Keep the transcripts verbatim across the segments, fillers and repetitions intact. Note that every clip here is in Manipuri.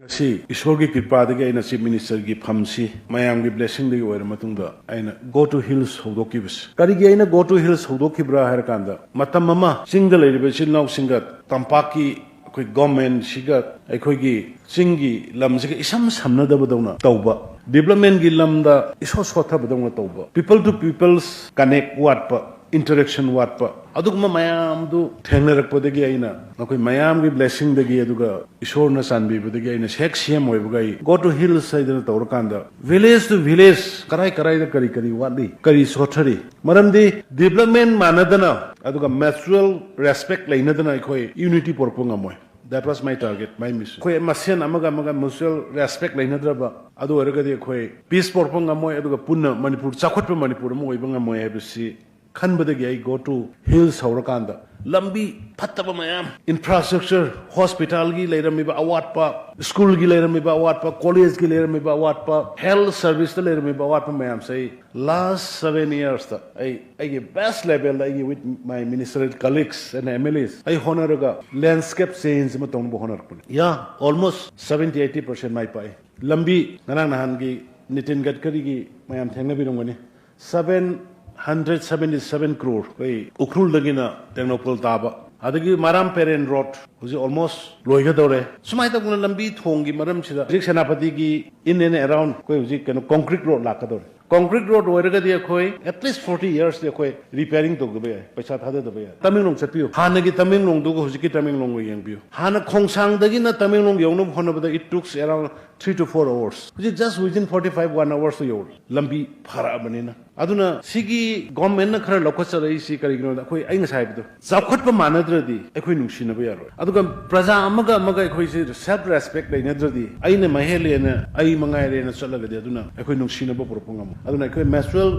ꯉꯁꯤ ꯏꯁꯣꯔꯒꯤ ꯀ꯭ꯔꯤꯄꯥꯗꯒꯤ ꯑꯩꯅ ꯆꯤꯐ ꯃꯤꯅꯤꯁꯇꯔꯒꯤ ꯐꯝꯁꯤ ꯃꯌꯥꯝꯒꯤ ꯕ꯭ꯂꯦꯁꯤꯡꯗꯒꯤ ꯑꯣꯏꯔ ꯃꯇꯨꯡꯗ ꯑꯩꯅ ꯒꯣ ꯇꯨ ꯍꯤꯜꯁ ꯍꯧꯗꯣꯛꯈꯤꯕꯁꯤ꯫ ꯀꯔꯤꯒꯤ ꯑꯩꯅ ꯒꯣ ꯇꯨ ꯍꯤꯜꯁ ꯍꯧꯗꯣꯛꯈꯤꯕ꯭ꯔꯥ ꯍꯥꯏꯔ ꯀꯥꯟꯗ, ꯃꯇꯝ ꯑꯃ ꯆꯤꯡꯗ ꯂꯩꯔꯤꯕ ꯏꯆꯤꯜ ꯏꯅꯥꯎꯁꯤꯡꯒ ꯇꯝꯄꯥꯛꯀꯤ ꯑꯩꯈꯣꯏ ꯒꯣꯔꯃꯦꯟꯁꯤꯒ ꯑꯩꯈꯣꯏꯒꯤ ꯆꯤꯡꯒꯤ ꯂꯝꯁꯤꯒ ꯏꯁꯝ ꯁꯝꯅꯗꯕꯗꯧꯅ ꯇꯧꯕ, ꯗꯤꯕ꯭ꯂꯞꯃꯦꯟꯒꯤ ꯂꯝꯗ ꯏꯁꯣꯠ ꯁꯣꯠꯊꯕꯗꯧꯅ ꯇꯧꯕ, ꯄꯤꯄꯜ ꯇꯨ ꯄꯤꯄꯜꯁ ꯀꯅꯦꯛ ꯋꯥꯠꯄ, ꯏꯟꯇꯔꯦꯛꯁꯟ ꯋꯥꯠꯄ, ꯑꯗꯨꯒꯨꯝꯕ ꯃꯌꯥꯝꯗꯨ ꯊꯦꯡꯅꯔꯛꯄꯗꯒꯤ ꯑꯩꯅ ꯃꯈꯣꯏ ꯃꯌꯥꯝꯒꯤ ꯕ꯭ꯂꯦꯁꯤꯡꯗꯒꯤ ꯑꯗꯨꯒ ꯏꯁꯣꯔꯅ ꯆꯥꯟꯕꯤꯕꯗꯒꯤ ꯑꯩꯅ ꯍꯦꯛ ꯁꯤ ꯑꯦꯝ ꯑꯣꯏꯕꯒ ꯑꯩ ꯒꯣ ꯇꯨ ꯍꯤꯜꯁ ꯍꯥꯏꯗꯅ ꯇꯧꯔꯀꯥꯟꯗ ꯚꯤꯂꯦꯖ ꯇꯨ ꯚꯤꯂꯦꯖ ꯀꯔꯥꯏ ꯀꯔꯥꯏꯗ ꯀꯔꯤ ꯀꯔꯤ ꯋꯥꯠꯂꯤ, ꯀꯔꯤ ꯁꯣꯠꯊꯔꯤ, ꯃꯔꯝꯗꯤ ꯗꯤꯕ꯭ꯂꯞꯃꯦꯟ ꯃꯥꯟꯅꯗꯅ ꯑꯗꯨꯒ ꯃ꯭ꯌꯨꯆꯨꯋꯦꯜ ꯔꯦꯁꯄꯦꯛ ꯂꯩꯅꯗꯅ ꯑꯩꯈꯣꯏ ꯌꯨꯅꯤꯇꯤ ꯄꯨꯔꯛꯄ ꯉꯝꯃꯣꯏ꯫ That was my target, my mission. ꯑꯩꯈꯣꯏ ꯃꯁꯦꯟ ꯑꯃꯒ ꯑꯃꯒ ꯃ꯭ꯌꯨꯆꯨꯋꯦꯜ ꯔꯦꯁꯄꯦꯛ ꯂꯩꯅꯗ꯭ꯔꯕ, ꯑꯗꯨ ꯑꯣꯏꯔꯒꯗꯤ ꯑꯩꯈꯣꯏ ꯄꯤꯁ ꯄꯨꯔꯛꯄ ꯉꯝꯃꯣꯏ, ꯑꯗꯨꯒ ꯄꯨꯟꯅ ꯃꯅꯤꯄꯨꯔ ꯆꯥꯎꯈꯠꯄ ꯃꯅꯤꯄꯨꯔ ꯑꯃ ꯑꯣꯏꯕ ꯉꯝꯃꯣꯏ ꯍꯥꯏꯕꯁꯤ ꯈꯟꯕꯗꯒꯤ ꯑꯩ ꯒꯣ ꯇꯨ ꯍꯤꯜꯁ ꯍꯧꯔꯀꯥꯟꯗ ꯂꯝꯕꯤ ꯐꯠꯇꯕ ꯃꯌꯥꯝ, ꯏꯟꯐ꯭ꯔꯥꯁ꯭ꯇ꯭ꯔꯛꯆꯔ, ꯍꯣꯁꯄꯤꯇꯥꯜꯒꯤ ꯂꯩꯔꯝꯃꯤꯕ ꯑꯋꯥꯠꯄ, ꯁ꯭ꯀꯨꯜꯒꯤ ꯂꯩꯔꯝꯃꯤꯕ ꯑꯋꯥꯠꯄ, ꯀꯣꯂꯦꯖꯀꯤ ꯂꯩꯔꯝꯃꯤꯕ ꯑꯋꯥꯠꯄ, ꯍꯦꯜꯊ ꯁꯔꯚꯤꯁꯇ ꯂꯩꯔꯝꯃꯤꯕ ꯑꯋꯥꯠꯄ ꯃꯌꯥꯝꯁꯦ ꯑꯩ ꯂꯥꯁ ꯁꯚꯦꯟ ꯏꯌꯔꯁꯇ ꯑꯩ ꯑꯩꯒꯤ ꯕꯦꯁ ꯂꯦꯚꯦꯜꯗ ꯑꯩꯒꯤ with my ministerial colleagues and M L As ꯑꯩ ꯍꯣꯠꯅꯔꯒ ꯂꯦꯟꯁꯀꯦꯞ ꯆꯦꯟꯖ ꯑꯃ ꯇꯧꯅꯕ ꯍꯣꯠꯅꯔꯛꯄꯅꯤ꯫ ꯌꯥ, ꯑꯣꯜꯃꯣꯁ ꯁꯚꯦꯟꯇꯤ ꯑꯩꯠꯇꯤ ꯄꯥꯔꯁꯦꯟ ꯃꯥꯏ ꯄꯥꯛꯏ꯫ ꯂꯝꯕꯤ ꯉꯔꯥꯡ ꯅꯍꯥꯟꯒꯤ ꯅꯤꯇꯤꯟ ꯒꯗꯀꯔꯤꯒꯤ ꯃꯌꯥꯝ ꯊꯦꯡꯅꯕꯤꯔꯝꯒꯅꯤ꯫ Seven hundred seventy seven crore ꯑꯩꯈꯣꯏ ꯎꯈ꯭ꯔꯨꯜꯗꯒꯤꯅ ꯇꯦꯡꯅꯧꯄꯜ ꯇꯥꯕ, ꯑꯗꯒꯤ ꯃꯔꯥꯝ ꯄꯦꯔꯦꯟ ꯔꯣꯗ ꯍꯧꯖꯤꯛ ꯑꯣꯜꯃꯣꯁ ꯂꯣꯏꯒꯗꯧꯔꯦ꯫ ꯁꯨꯃꯥꯏꯅ ꯇꯧꯗꯅ ꯂꯝꯕꯤ ꯊꯣꯡꯒꯤ ꯃꯔꯝꯁꯤꯗ ꯍꯧꯖꯤꯛ ꯁꯦꯅꯥꯄꯇꯤꯒꯤ in and around ꯑꯩꯈꯣꯏ ꯍꯧꯖꯤꯛ ꯀꯩꯅꯣ ꯀꯣꯡꯀ꯭ꯔꯤꯠ ꯔꯣꯗ ꯂꯥꯛꯀꯗꯧꯔꯦ꯫ ꯀꯣꯡꯀ꯭ꯔꯤꯠ ꯔꯣꯗ ꯑꯣꯏꯔꯒꯗꯤ ꯑꯩꯈꯣꯏ at least forty yearsꯇꯤ ꯑꯩꯈꯣꯏ ꯔꯤꯄꯦꯌꯔꯤꯡ ꯇꯧꯗꯕ ꯌꯥꯏ, ꯄꯩꯁꯥ ꯊꯥꯗꯗꯕ ꯌꯥꯏ꯫ ꯇꯃꯦꯡꯂꯣꯡ ꯆꯠꯄꯤꯌꯨ, ꯍꯥꯟꯅꯒꯤ ꯇꯃꯦꯡꯂꯣꯡꯗꯨꯒ ꯍꯧꯖꯤꯛꯀꯤ ꯇꯃꯦꯡꯂꯣꯡꯒ ꯌꯦꯡꯕꯤꯌꯨ꯫ ꯍꯥꯟꯅ ꯈꯣꯡꯁꯥꯡꯗꯒꯤꯅ ꯇꯃꯦꯡꯂꯣꯡ ꯌꯧꯅꯕ ꯍꯣꯠꯅꯕꯗ it took around three to four hours, ꯍꯧꯖꯤꯛ just within forty five, one hourꯁꯇ ꯌꯧꯔꯦ꯫ ꯂꯝꯕꯤ ꯐꯔꯛꯑꯕꯅꯤꯅ꯫ ꯑꯗꯨꯅ ꯁꯤꯒꯤ ꯒꯣꯔꯃꯦꯟꯅ ꯈꯔ ꯂꯧꯈꯠꯆꯔꯛꯏꯁꯤ ꯀꯔꯤꯒꯤꯅꯣꯗ, ꯑꯩꯈꯣꯏ, ꯑꯩ ꯉꯁꯥꯏ ꯍꯥꯏꯕꯗꯣ, ꯆꯥꯎꯈꯠꯄ ꯃꯥꯟꯅꯗ꯭ꯔꯗꯤ ꯑꯩꯈꯣꯏ ꯅꯨꯡꯁꯤꯅꯕ ꯌꯥꯔꯣꯏ꯫ ꯑꯗꯨꯒ ꯄ꯭ꯔꯖꯥ ꯑꯃꯒ ꯑꯃꯒ ꯑꯩꯈꯣꯏꯁꯦ ꯁꯦꯜꯐ ꯔꯦꯁꯄꯦꯛ ꯂꯩꯅꯗ꯭ꯔꯗꯤ, ꯑꯩꯅ ꯃꯍꯦꯜꯂꯦꯅ, ꯑꯩ ꯃꯉꯥꯏꯔꯦꯅ ꯆꯠꯂꯒꯗꯤ, ꯑꯗꯨꯅ ꯑꯩꯈꯣꯏ ꯅꯨꯡꯁꯤꯅꯕ ꯄꯨꯔꯛꯄ ꯉꯝꯃꯣꯏ꯫ ꯑꯗꯨꯅ ꯑꯩꯈꯣꯏ ꯃ꯭ꯌꯨꯆꯨꯋꯦꯜ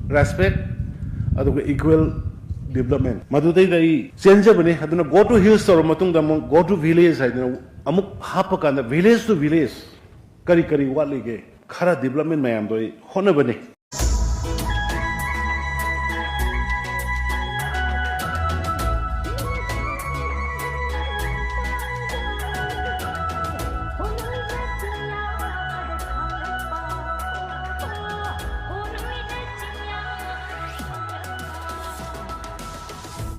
ꯔꯦꯁꯄꯦꯛ ꯑꯗꯨꯒ ꯏꯀ꯭ꯋꯦꯜ ꯗꯤꯕ꯭ꯂꯞꯃꯦꯟ, ꯃꯗꯨꯗꯩꯗ ꯑꯩ ꯆꯦꯟꯖꯕꯅꯤ꯫ ꯑꯗꯨꯅ ꯒꯣ ꯇꯨ ꯍꯤꯜꯁ ꯇꯧꯔꯕ ꯃꯇꯨꯡꯗ ꯑꯃꯨꯛ ꯒꯣ ꯇꯨ ꯚꯤꯂꯦꯖ ꯍꯥꯏꯗꯅ ꯑꯃꯨꯛ ꯍꯥꯞꯄ ꯀꯥꯟꯗ, ꯚꯤꯂꯦꯖ ꯇꯨ ꯚꯤꯂꯦꯖ ꯀꯔꯤ ꯀꯔꯤ ꯋꯥꯠꯂꯤꯒꯦ, ꯈꯔ ꯗꯤꯕ꯭ꯂꯞꯃꯦꯟ ꯃꯌꯥꯝꯗꯣ ꯑꯩ ꯍꯣꯠꯅꯕꯅꯤ꯫